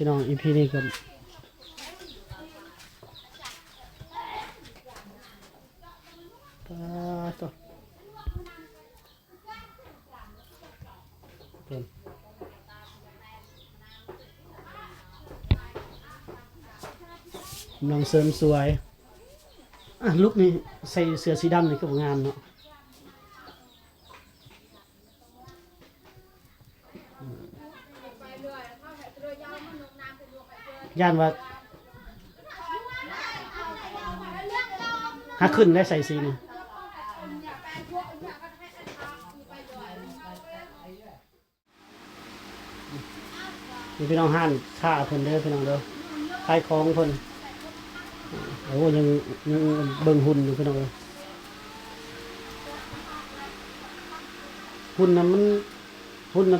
ພີ່ນ້ອງ ອີພີນີ້ກໍ ປາດໂທ້ ກຳລັງເສີມສວຍ. ອ່ະ ລຸກນີ້ໃສ່ເສື້ອສີດຳນີ້ຄືບໍ່ງາມເນາະ. ຢ້ານວ່າ ຫາຂຶ້ນໄດ້ໃສ່ສີນີ້. ນີ້ພີ່ນ້ອງ ຮ້ານຄ້າເພິ່ນເດີພີ່ນ້ອງເດີ ຂາຍຂອງເພິ່ນ. ໂອ້ ຍັງ ຍັງເບິ່ງຫຸ່ນຢູ່ພີ່ນ້ອງເອີຍ. ຫຸ່ນນະມັນ ຫຸ່ນນະ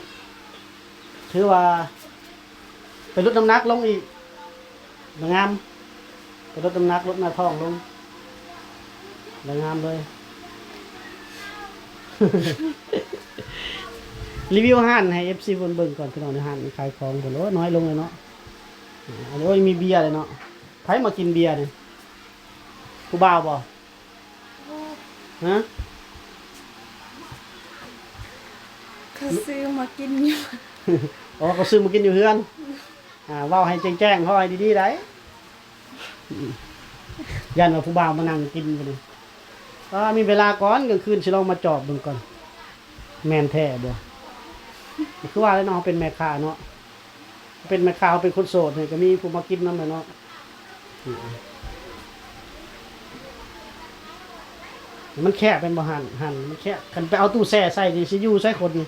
ຖືວ່າໄປຫຼຸດນ້ຳໜັກລົງອີກ. ນາງງາມ ໄປລົດນ້ຳໜັກ ລົດໜ້າທ້ອງລົງ ນາງງາມເລີຍ. ຣີວິວຮ້ານໃຫ້ເອັຟຊີເພິ່ນເບິ່ງກ່ອນພີ່ນ້ອງ ໃນຮ້ານຂາຍຂອງເພິ່ນ ໂອ້ຍ ນ້ອຍລົງແລ້ວເນາະ. ອັນນີ້ ໂອ້ຍ ມີເບຍແລ້ວເນາະ. ໃຜມາກິນເບຍນີ້? ຜູ້ບ່າວບໍ່? ຮະ? ເຂົາຊື້ມາກິນຢູ່. ອໍ ເຂົາຊື້ມາກິນຢູ່ເຮືອນ. ອ່າ ເວົ້າໃຫ້ແຈ້ງໆ ເວົ້າໃຫ້ດີໆໄດ໋. ຢ້ານວ່າຜູ້ບ່າວມານັ່ງກິນຢູ່ນີ້. ອ່າ ມີເວລາກ່ອນ ກາງຄືນຊິລອງມາຈອບເບິ່ງກ່ອນ ແມ່ນແທ້ບໍ່? ຄືວ່າແຫຼະເນາະ ເຮົາເປັນແມ່ຄ້າເນາະ. ເປັນແມ່ຄ້າ ເຮົາເປັນຄົນໂສດນີ້ ກໍມີຜູ້ມາກິນນຳແຫຼະເນາະ. ມັນແຄບແມ່ນບໍ່? ຫັ້ນ ຫັ້ນມັນແຄບ. ຄັນໄປເອົາຕູ້ແຊ່ໃສ່ນີ້ ຊິຢູ່ໃສຄົນນີ້?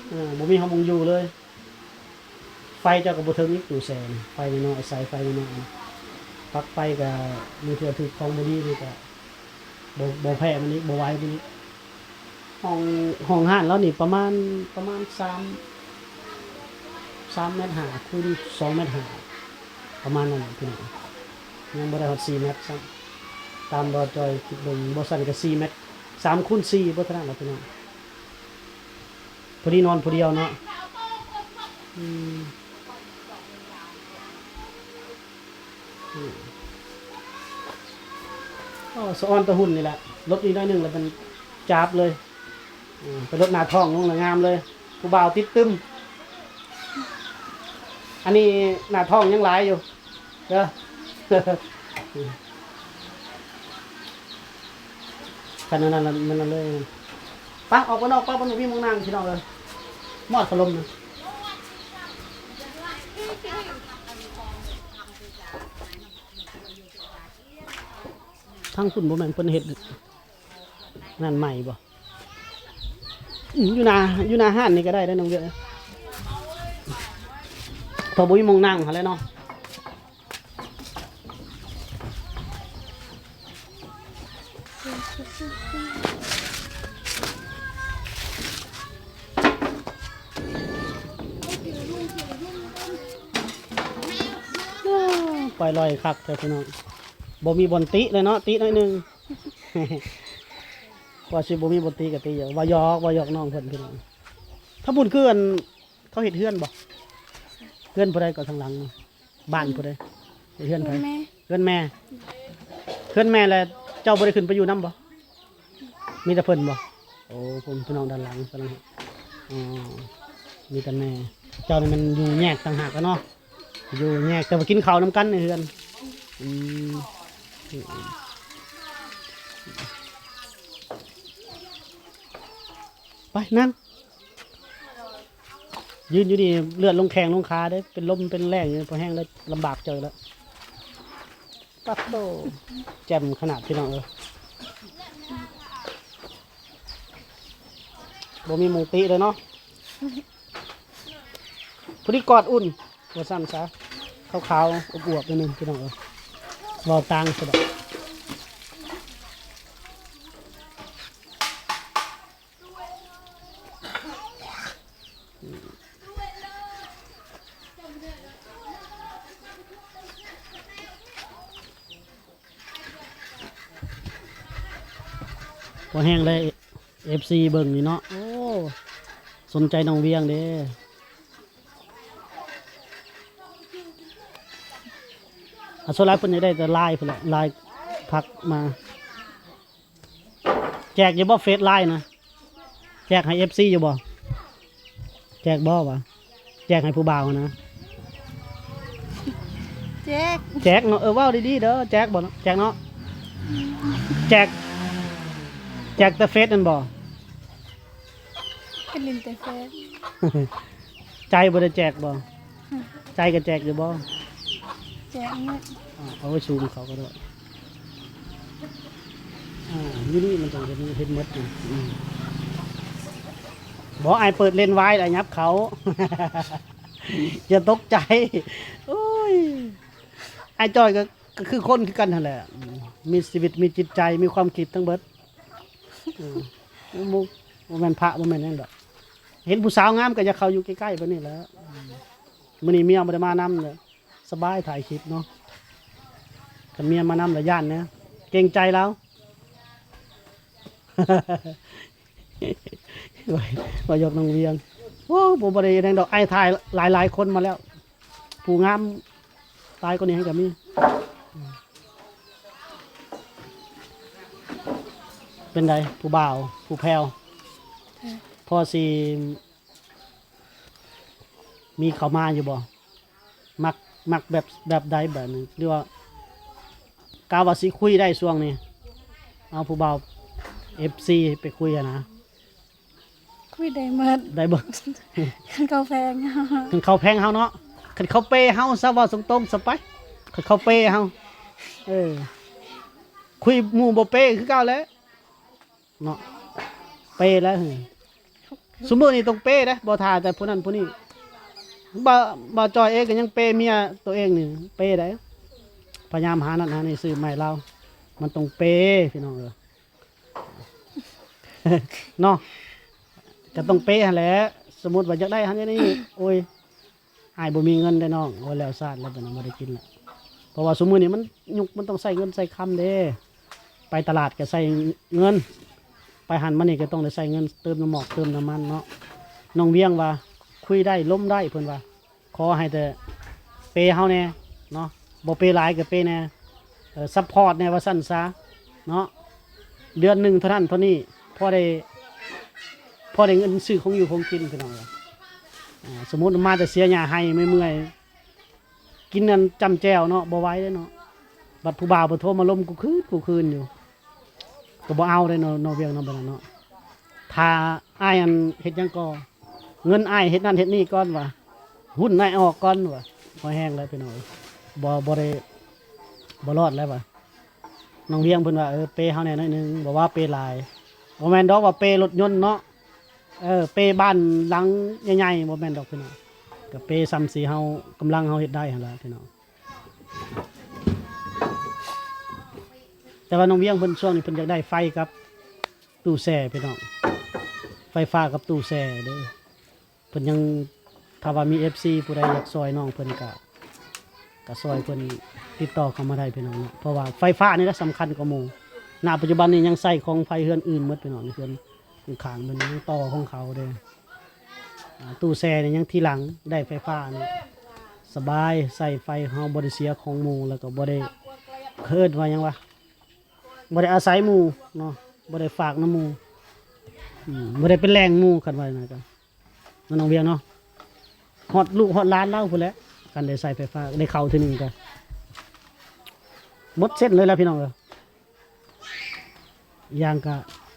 ເອີ ບໍ່ມີຫ້ອງຢູ່ເລີຍ. ໄຟເຈົ້າກໍບໍ່ເຖິງອີກ ຕູ້ແຊ່ນີ້ ໄຟນ້ອຍໆ ສາຍໄຟນ້ອຍໆ ປັກໄຟກໍບາງເທື່ອຖືກຂອງບໍ່ດີນີ້ກໍ ບໍ່ ບໍ່ແພ້ມັນອີກ ບໍ່ໄຫວມັນອີກ. ຫ້ອງ ຫ້ອງຮ້ານລາວນີ້ປະມານ ປະມານສາມ ສາມແມັດຫ້າ ຄູນສອງແມັດຫ້າ ປະມານນັ້ນແຫຼະພີ່ນ້ອງ. ຍັງບໍ່ໄດ້ຮອດສີ່ແມັດຊ້ຳ ຕາມບໍ່ຈ່ອຍຄິດເບິ່ງ. ບໍ່ຊັ້ນກໍສີ່ແມັດ ສາມຄູນສີ່ ບໍ່ເທົ່ານັ້ນແຫຼະພີ່ນ້ອງ. ພໍດີນອນຜູ້ດຽວເນາະ. ອືມ ອືມ ອໍ ສະອອນຕາຫຸ່ນນີ້ແຫຼະ ລົດອີກໜ້ອຍໜຶ່ງແລ້ວມັນຈາບເລີຍ. ອືມ ໄປລົດໜ້າທ້ອງລົງລະງາມເລີຍ ຜູ້ບ່າວຕິດຕຶມ. ອັນນີ້ໜ້າທ້ອງຍັງຫຼາຍຢູ່. ເດີ ຄັນອັນນັ້ນລະມັນນັ້ນເລີຍ. ປະ ອອກໄປນອກ ປະ ມັນບໍ່ມີໝ່ອງນັ່ງພີ່ນ້ອງເອີຍ. ມອດພັດລົມນະ ທາງພຸ້ນບໍ່ແມ່ນເພິ່ນເຮັດນັ້ນໃໝ່ບໍ່? ອືມ ຢູ່ໜ້າ ຢູ່ໜ້າຮ້ານນີ້ກໍໄດ້ເດີນ້ອງວຽງ ເພາະບໍ່ມີໝ່ອງນັ່ງຫັ້ນແຫຼະເນາະ. ປາຍລອຍຄັກແທ້ພີ່ນ້ອງ ບໍ່ມີບ່ອນຕິເລີຍເນາະ ຕິໜ້ອຍໜຶ່ງ. ວ່າຊິບໍ່ມີບໍ່ຕິກໍຕິຢູ່ ວ່າຫຍອກ ວ່າຫຍອກນ້ອງເພິ່ນພີ່ນ້ອງ. ທາງພຸ້ນຄືອັນ ເຂົາເຮັດເຮືອນບໍ່? ເຮືອນຜູ້ໃດກໍທາງຫຼັງນີ້ ບ້ານຜູ້ໃດ? ເຮັດເຮືອນໃຜ? ເຮືອນແມ່ ເຮືອນແມ່. ເຮືອນແມ່ແລ້ວເຈົ້າບໍ່ໄດ້ຂຶ້ນໄປຢູ່ນຳບໍ່? ມີແຕ່ເພິ່ນບໍ່? ໂອ້ ພຸ້ນພີ່ນ້ອງດ້ານຫຼັງກຳລັງ ອໍ ມີແຕ່ແມ່. ເຈົ້ານີ້ແມ່ນຢູ່ແຍກຕ່າງຫາກແລ້ວເນາະ. ຢູ່ແຍກ ແຕ່ວ່າກິນເຂົ້ານຳກັນໃນເຮືອນ. ອືມ ໄປນັ່ງ ຢືນຢູ່ນີ້ເລືອດລົງແຂ້ງລົງຂາເດ້ ເປັນລົມເປັນແລ້ງຢູ່ ພໍແຮງແລ້ວລຳບາກເຈົ້າອີກແລ້ວ. ປັດໂທ້ ແຈ່ມຂະໜາດພີ່ນ້ອງເອີຍ. ບໍ່ມີໝ່ອງຕິເລີຍເນາະ ພໍດີກອດອຸ່ນ ວ່າຊັ້ນຊະ. ຂາວໆ ອວບໆ ໜ້ອຍໜຶ່ງພີ່ນ້ອງເອີຍ ເວົ້າຕ່າງຊະດອກ. ພໍແຮງແລ້ວ ເອັຟຊີເບິ່ງນີ້ເນາະ. ໂອ້ ສົນໃຈນ້ອງວຽງເດ້. ອ່າ ສ່ວນຫຼາຍເພິ່ນຈະໄດ້ແຕ່ລາຍພຸ້ນແຫຼະ ລາຍທັກມາ. ແຈກຢູ່ບໍ່ເຟສລາຍນະ? ແຈກໃຫ້ເອັຟຊີຢູ່ບໍ່? ແຈກບໍ່ຫວາ? ແຈກໃຫ້ຜູ້ບ່າວນະ? ແຈກ ແຈກເນາະ. ເອີ ເວົ້າດີໆເດີ. ແຈກບໍ່ເນາະ? ແຈກເນາະ. ແຈກ ແຈກແຕ່ເຟສນັ້ນບໍ່? ກໍຫຼິ້ນແຕ່ເຟສ. ໃຈບໍ່ໄດ້ແຈກບໍ່? ໃຈກໍແຈກຢູ່ບໍ່? ແຈກໝົດ. ອາ ເອົາໄວ້ສູງເຂົາກໍໄດ້. ອາ ຢູ່ນີ້ມັນຕ້ອງເຫັນ ເຫັນໝົດນີ້. ອືມ ບໍ່ ອ້າຍເປີດເລນວາຍແລ້ວຫຍັບເຂົ້າ. ຢ່າຕົກໃຈ. ໂອ້ຍ ອ້າຍຈ້ອຍກໍ ກໍຄືຄົນຄືກັນຫັ້ນແຫຼະ. ອືມ ມີຊີວິດ ມີຈິດໃຈ ມີຄວາມຄິດທັງເບິດ. ອືມ ບໍ່ ບໍ່ແມ່ນພະ ບໍ່ແມ່ນຫຍັງດອກ. ເຫັນຜູ້ສາວງາມກໍຢາກເຂົ້າຢູ່ໃກ້ໆ ປານນີ້ແຫຼະ. ອືມ ມື້ນີ້ເມຍບໍ່ໄດ້ມານຳເດ້. ສະບາຍ ຖ່າຍຄລິບເນາະ. ຄັນເມຍມານຳລະຢ້ານແດ່ ເກງໃຈລາວ. ວ່າ ວ່າຢອກນ້ອງວຽງ. ໂອ້ ບໍ່ ບໍ່ໄດ້ຫຍັງດອກ. ອ້າຍຖ່າຍຫຼາຍໆຄົນມາແລ້ວ. ຜູ້ງາມຫຼາຍກວ່ານີ້ໃຫ້ກໍມີ. ເປັນໃດ ຜູ້ບ່າວ ຜູ້ແພ້ວ? ແພ້ວ. ພໍຊິມີເຂົ້າມາຢູ່ບໍ່? ມັກ ມັກແບບ ແບບໃດແບບນີ້ ຫຼືວ່າກະວ່າຊິຄຸຍໄດ້ຊ່ວງນີ້? ເອົາຜູ້ບ່າວ ເອັຟຊີ ໄປຄຸຍຫັ້ນນະ. ຄຸຍໄດ້ໝົດ ໄດ້ເບິດ ຄັນເຂົາແພງເຮົາ ຄັນເຂົາແພງເຮົາເນາະ. ຄັນເຂົາເປເຮົາຊະ ເວົ້າຕົງໆຊະໄປ ຄັນເຂົາເປເຮົາ. ເອີ ຄຸຍໝູ່ບໍ່ເປຄືເກົ່າແຫຼະເນາະ. ເປແລ້ວ ຊຸມື້ນີ້ຕ້ອງເປເດ້ ບໍ່ຖ້າແຕ່ຜູ້ນັ້ນຜູ້ນີ້. ບ່າວ ບ່າວຈ້ອຍເອງກໍຍັງເປເມຍໂຕເອງນີ້ ເປໄດ້. ພະຍາຍາມຫານັ້ນຫານີ້ຊື້ມາໃຫ້ລາວ ມັນຕ້ອງເປ ພີ່ນ້ອງເອີຍ. ເນາະ ກໍຕ້ອງເປຫັ້ນແຫຼະ. ສົມມຸດວ່າຢາກໄດ້ຫັ້ນນີ້ ໂອ້ຍ ອ້າຍບໍ່ມີເງິນເດ້ນ້ອງ. ໂອ້ຍ ແລ້ວຊາດແລ້ວ ບໍ່ໄດ້ກິນແລ້ວ. ເພາະວ່າຊຸມື້ນີ້ມັນ ຍຸກມັນຕ້ອງໃຊ້ເງິນໃຊ້ຄຳເດ້. ໄປຕະຫຼາດກໍໃຊ້ເງິນ ໄປຫັ້ນມານີ້ກໍຕ້ອງໄດ້ໃຊ້ເງິນ ເຕີມນ້ຳໝອກເຕີມນ້ຳມັນເນາະ. ນ້ອງວຽງວ່າ ຄຸຍໄດ້ລົມໄດ້ ເພິ່ນວ່າ ຂໍໃຫ້ແຕ່ເປເຮົາແດ່ເນາະ ບໍ່ເປຫຼາຍກໍເປແດ່ ເອີ ຊັບພອດແດ່ວ່າຊັ້ນຊະເນາະ. ເດືອນໜຶ່ງເທົ່ານັ້ນເທົ່ານີ້ ພໍໄດ້ ພໍໄດ້ເງິນຊື້ຂອງຢູ່ຂອງກິນ ພີ່ນ້ອງເອີຍ. ສົມມຸດມາແຕ່ເສຍຫຍ້າໄຮ່ເມື່ອຍໆ ກິນອັນຈ້ຳແຈ່ວເນາະ ບໍ່ໄຫວເດ້ເນາະ. ບັດຜູ້ບ່າວເພິ່ນໂທມາລົມກູຄືນ ກູຄືນຢູ່ ກໍບໍ່ເອົາເດ້ເນາະ ນ້ອງວຽງເນາະ ບັດນັ້ນເນາະ. ຖ້າອ້າຍອັນເຮັດຫຍັງກໍ ເງິນອ້າຍເຮັດນັ້ນເຮັດນີ້ກ່ອນວ່າ ຮຸ້ນອ້າຍອອກກ່ອນວ່າ. ພໍແຮງແລ້ວພີ່ນ້ອງ ບໍ່ ບໍ່ໄດ້ ບໍ່ລອດແລ້ວວ່າ. ນ້ອງວຽງເພິ່ນວ່າ ເອີ ເປເຮົາແດ່ໜ້ອຍໜຶ່ງ ບໍ່ວ່າເປຫຼາຍ. ບໍ່ແມ່ນດອກວ່າເປລົດຍົນເນາະ ເອີ ເປບ້ານຫຼັງໃຫຍ່ໆ ບໍ່ແມ່ນດອກພີ່ນ້ອງ ກໍເປສ່ຳທີ່ເຮົາ ກຳລັງເຮົາເຮັດໄດ້ຫັ້ນລະພີ່ນ້ອງ. ແຕ່ວ່ານ້ອງວຽງເພິ່ນ ຊ່ວງນີ້ເພິ່ນຢາກໄດ້ໄຟກັບຕູ້ແຊ່ພີ່ນ້ອງ ໄຟຟ້າກັບຕູ້ແຊ່ເດີ. ເພິ່ນຍັງ ຖ້າວ່າມີເອັຟຊີຜູ້ໃດຢາກຊ່ອຍນ້ອງເພິ່ນກະ ກະຊ່ອຍເພິ່ນ ຕິດຕໍ່ເຂົ້າມາໄດ້ພີ່ນ້ອງເນາະ. ເພາະວ່າໄຟຟ້ານີ້ລະສຳຄັນກວ່າໝູ່. ນະປັດຈຸບັນນີ້ຍັງໃຊ້ຂອງໄຟເຮືອນອື່ນໝົດພີ່ນ້ອງ ເຮືອນຂ້າງໆ ເພິ່ນຍັງຕໍ່ຂອງເຂົາເດ້. ອາ ຕູ້ແຊ່ນີ້ຍັງທີຫຼັງ ໄດ້ໄຟຟ້ານີ້ສະບາຍ ໃຊ້ໄຟເຮົາບໍ່ໄດ້ເສຍຂອງໝູ່ ແລ້ວກໍບໍ່ໄດ້ ເອີ້ນວ່າຫຍັງວະ ບໍ່ໄດ້ອາໄສໝູ່ເນາະ ບໍ່ໄດ້ຝາກນຳໝູ່ ອືມ ບໍ່ໄດ້ໄປແລ່ງໝູ່ ຄັນວ່ານັ້ນກໍ ເນາະ ນ້ອງວຽງເນາະ. ຮອດລູກຮອດຫຼານລາວພຸ້ນແຫຼະ ຄັນໄດ້ໃຊ້ໄຟຟ້າ ໄດ້ເຂົ້າເທື່ອໜຶ່ງກໍໝົດເສັ້ນເລີຍລະພີ່ນ້ອງເອີຍ. ອີກຢ່າງກະ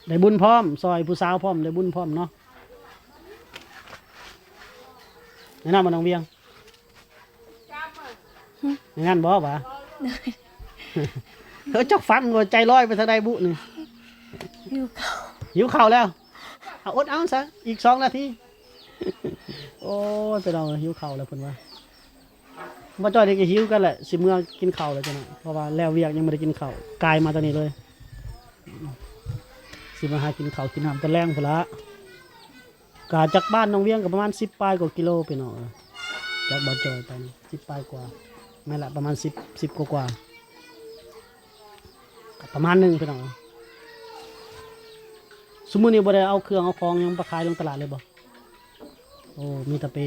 ໄດ້ບຸນພ້ອມ ຊ່ອຍຜູ້ສາວພ້ອມ ໄດ້ບຸນພ້ອມເນາະ. ແນວນັ້ນບໍ່ນ້ອງວຽງ? ແນວນັ້ນບໍ່ຫວາ? ເອີ ຈັກຝັນວ່າໃຈລອຍໄປທາງໃດບຸນີ້. ຫິວເຂົ້າ ຫິວເຂົ້າແລ້ວ. ເອົາ ອົດເອົາຊະ ອີກສອງນາທີ. ໂອ້ຍ ພີ່ນ້ອງເອີຍ ຫິວເຂົ້າແລ້ວເພິ່ນວ່າ. ບໍ່ຈ້ອຍນີ້ກໍຫິວກັນແຫຼະ ຊິເມືອກິນເຂົ້າແລ້ວຈັ່ງນັ້ນ ເພາະວ່າແລ້ວວຽກຍັງບໍ່ໄດ້ກິນເຂົ້າ ກາຍມາຕອນນີ້ເລີຍ. ຊິມາຫາກິນເຂົ້າກິນນ້ຳຕອນແລງພຸ້ນລະ. ກະຈາກບ້ານໜອງວຽງກໍປະມານສິບປາຍກວ່າກິໂລພີ່ນ້ອງເອີຍ. ຈາກບ່ອນຈອຍໄປນີ້ສິບປາຍກວ່າ ແມ່ນລະ ປະມານສິບ ສິບກວ່າໆ ກໍປະມານໜຶ່ງພີ່ນ້ອງເອີຍ. ຊຸມື້ນີ້ບໍ່ໄດ້ເອົາເຄື່ອງເອົາຂອງຫຍັງໄປຂາຍລົງຕະຫຼາດເລີຍບໍ່? ໂອ້ ມີແຕ່ໄປ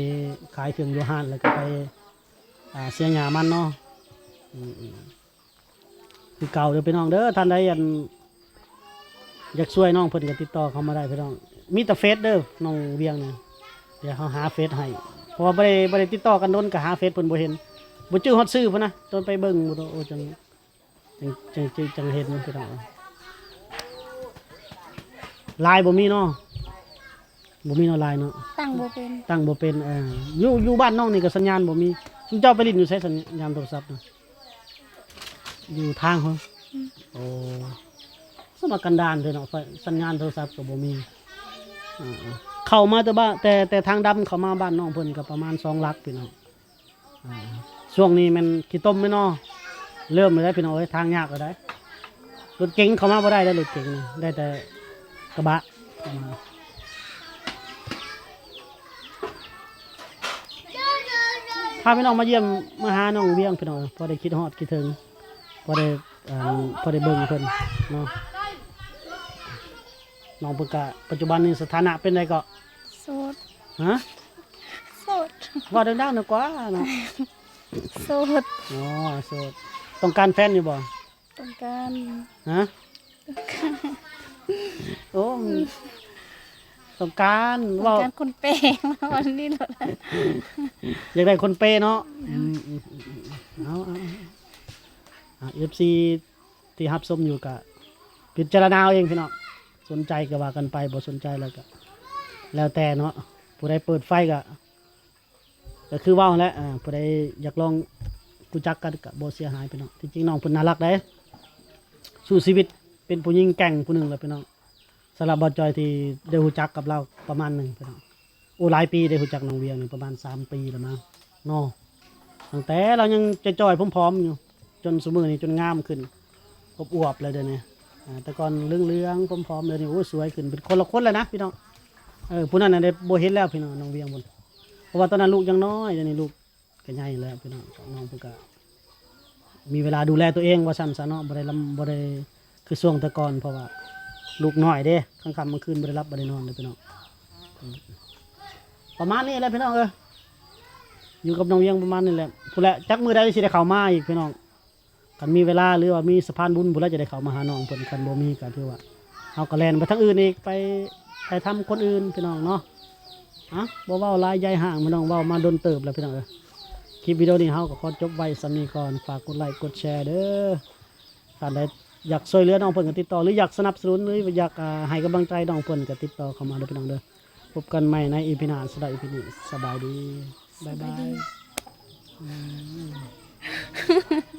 ຂາຍເຄື່ອງຢູ່ຮ້ານ ແລ້ວກໍໄປ ອ່າ ເສຍຫຍ້າມັນເນາະ. ອືມໆ ຄືເກົ່າເດີພີ່ນ້ອງເດີ. ທ່ານໃດອັນ ຢາກຊ່ວຍນ້ອງເພິ່ນກໍຕິດຕໍ່ເຂົ້າມາໄດ້ພີ່ນ້ອງ. ມີແຕ່ເຟສເດີນ້ອງວຽງນີ້. ດຽວເຮົາຫາເຟສໃຫ້ ເພາະວ່າບໍ່ໄດ້ ບໍ່ໄດ້ຕິດຕໍ່ກັນດົນ ກໍຫາເຟສເພິ່ນບໍ່ເຫັນ ບໍ່ຈື່ຮອດຊື່ພຸ້ນນະ. ຕ້ອງໄປເບິ່ງ ໂອ້ ຈັ່ງ ຈັ່ງ ຈັ່ງ ຈັ່ງເຫັນພີ່ນ້ອງ. ລາຍບໍ່ມີເນາະ. ບໍ່ມີເນາະ ລາຍເນາະ. ຕັ້ງບໍ່ເປັນ ຕັ້ງບໍ່ເປັນ. ເອີ ຢູ່ ຢູ່ບ້ານນ້ອງນີ້ກໍສັນຍານບໍ່ມີ. ຊຸມເຈົ້າໄປຫຼິ້ນຢູ່ໃສ ສັນຍານໂທລະສັບນະ? ຢູ່ທາງເຮົາ. ອືມ ໂອ້ ສະມາກັນດານເດີເນາະ. ສັນຍານໂທລະສັບກໍບໍ່ມີ. ເອີ ເຂົ້າມາແຕ່ບ້ານ ແຕ່ ແຕ່ທາງດຳເຂົ້າມາບ້ານນ້ອງເພິ່ນກໍປະມານສອງຫຼັກພີ່ນ້ອງ. ອ່າ ຊ່ວງນີ້ແມ່ນຂີ້ຕົມແມ່ນເນາະ. ເລີ່ມແລ້ວເດ້ພີ່ນ້ອງເອີຍ ທາງຍາກແລ້ວໄດ໋. ລົດເກັງເຂົ້າມາບໍ່ໄດ້ເດ້ ລົດເກັງນີ້ ໄດ້ແຕ່ກະບະເຂົ້າມາ. ພາພີ່ນ້ອງມາຢ້ຽມມາຫານ້ອງວຽງພີ່ນ້ອງເອີຍ ພໍໄດ້ຄິດຮອດຄິດເຖິງ ພໍໄດ້ ອ່າ ພໍໄດ້ເບິ່ງເພິ່ນເນາະ. ນ້ອງເພິ່ນກະປັດຈຸບັນນີ້ສະຖານະເປັນໃດເກາະ? ໂສດ. ຮະ? ໂສດ. ເວົ້າດັງໆໜ້ອຍກວ່າເນາະ. ໂສດ. ອໍ ໂສດ. ຕ້ອງການແຟນຢູ່ບໍ່? ຕ້ອງການ. ຮະ? ຕ້ອງການ. ໂອ້ ຕ້ອງການ ຕ້ອງການເວົ້າ ຄົນເປ ເວົ້ານີ້ໂລດ. ຢາກໄດ້ຄົນເປເນາະ. ອືມ ອືມ ອືມ ອືມ ເອົາ ເອົາ ເອົາ ອ່າ ເອັຟຊີ ທີ່ຮັບຊົມຢູ່ກະພິຈາລະນາເອົາເອງພີ່ນ້ອງ. ສົນໃຈກໍວ່າກັນໄປ ບໍ່ສົນໃຈແລ້ວກະແລ້ວແຕ່ເນາະ. ຜູ້ໃດເປີດໄຟກະ ກໍຄືເວົ້າຫັ້ນແຫຼະ ອ່າ ຜູ້ໃດຢາກລອງຮູ້ຈັກກັນກະບໍ່ເສຍຫາຍພີ່ນ້ອງ. ທີ່ຈິງນ້ອງເພິ່ນໜ້າຮັກເດ້ ສູ້ຊີວິດ ເປັນຜູ້ຍິງແກ່ງຜູ້ໜຶ່ງແຫຼະພີ່ນ້ອງ. ສຳລັບບ່າວຈອຍທີ່ໄດ້ຮູ້ຈັກກັບລາວປະມານໜຶ່ງພີ່ນ້ອງ. ໂອ້ ຫຼາຍປີເດ້ ຮູ້ຈັກນ້ອງວຽງນີ້ປະມານສາມປີແລ້ວມາເນາະ. ຕັ້ງແຕ່ລາວຍັງຈ່ອຍໆ ຜອມໆຢູ່ ຈົນຊຸມື້ນີ້ຈົນງາມຂຶ້ນ ອວບໆແລ້ວດຽວນີ້. ອ່າ ແຕ່ກ່ອນເຫຼືອງໆ ຜອມໆ ດຽວນີ້ ໂອ້ ສວຍຂຶ້ນ ເປັນຄົນລະຄົນແລ້ວນະພີ່ນ້ອງ. ເອີ ຜູ້ນັ້ນນະໄດ້ບໍ່ເຫັນແລ້ວພີ່ນ້ອງ ນ້ອງວຽງພຸ້ນ. ເພາະວ່າຕອນນັ້ນລູກຍັງນ້ອຍ ດຽວນີ້ລູກ ກໍໃຫຍ່ແລ້ວພີ່ນ້ອງ. ນ້ອງເພິ່ນກໍມີເວລາດູແລຕົວເອງວ່າຊັ້ນຊະເນາະ ບໍ່ໄດ້ລຳ ບໍ່ໄດ້ຄືຊ່ວງແຕ່ກ່ອນ ເພາະວ່າລູກນ້ອຍເດ້ ກາງຄ່ຳກາງຄືນບໍ່ໄດ້ຫຼັບບໍ່ໄດ້ນອນເດ້ພີ່ນ້ອງ. ອືມ ປະມານນີ້ແຫຼະພີ່ນ້ອງເອີຍ ຢູ່ກັບນ້ອງວຽງປະມານນີ້ແຫຼະ. ພຸ້ນແຫຼະ ຈັກມື້ໃດຊິໄດ້ເຂົ້າມາອີກພີ່ນ້ອງ. ຄັນມີເວລາ ຫຼືວ່າມີສະພານບຸນພຸ້ນແຫຼະ ຈະໄດ້ເຂົ້າມາຫານ້ອງເພິ່ນ. ຄັນບໍ່ມີກໍຖືວ່າເຮົາກໍແລ່ນໄປທາງອື່ນອີກ ໄປຖ່າຍທຳຄົນອື່ນພີ່ນ້ອງເນາະ. ອ່ະ ບໍ່ເວົ້າຫຼາຍຢາຍຫ່າງພີ່ນ້ອງ ເວົ້າມາດົນເຕີບແລ້ວພີ່ນ້ອງເອີຍ. ຄລິບວິດີໂອນີ້ເຮົາກໍຂໍຈົບໄວ້ສ່ຳນີ້ກ່ອນ. ຝາກກົດໄລກົດແຊເດີ. ທ່ານໃດຢາກຊ່ວຍເຫຼືອນ້ອງເພິ່ນກໍຕິດຕໍ່ ຫຼືຢາກສະໜັບສະໜູນ ຫຼືຢາກ ອ່າ ໃຫ້ກຳລັງໃຈນ້ອງເພິ່ນກໍຕິດຕໍ່ເຂົ້າມາເດີພີ່ນ້ອງເດີ. ພົບກັນໃໝ່ໃນອີພີໜ້າ. ສຳລັບອີພີນີ້ ສະບາຍດີ ບາຍບາຍ. ສະບາຍດີ. ອືມ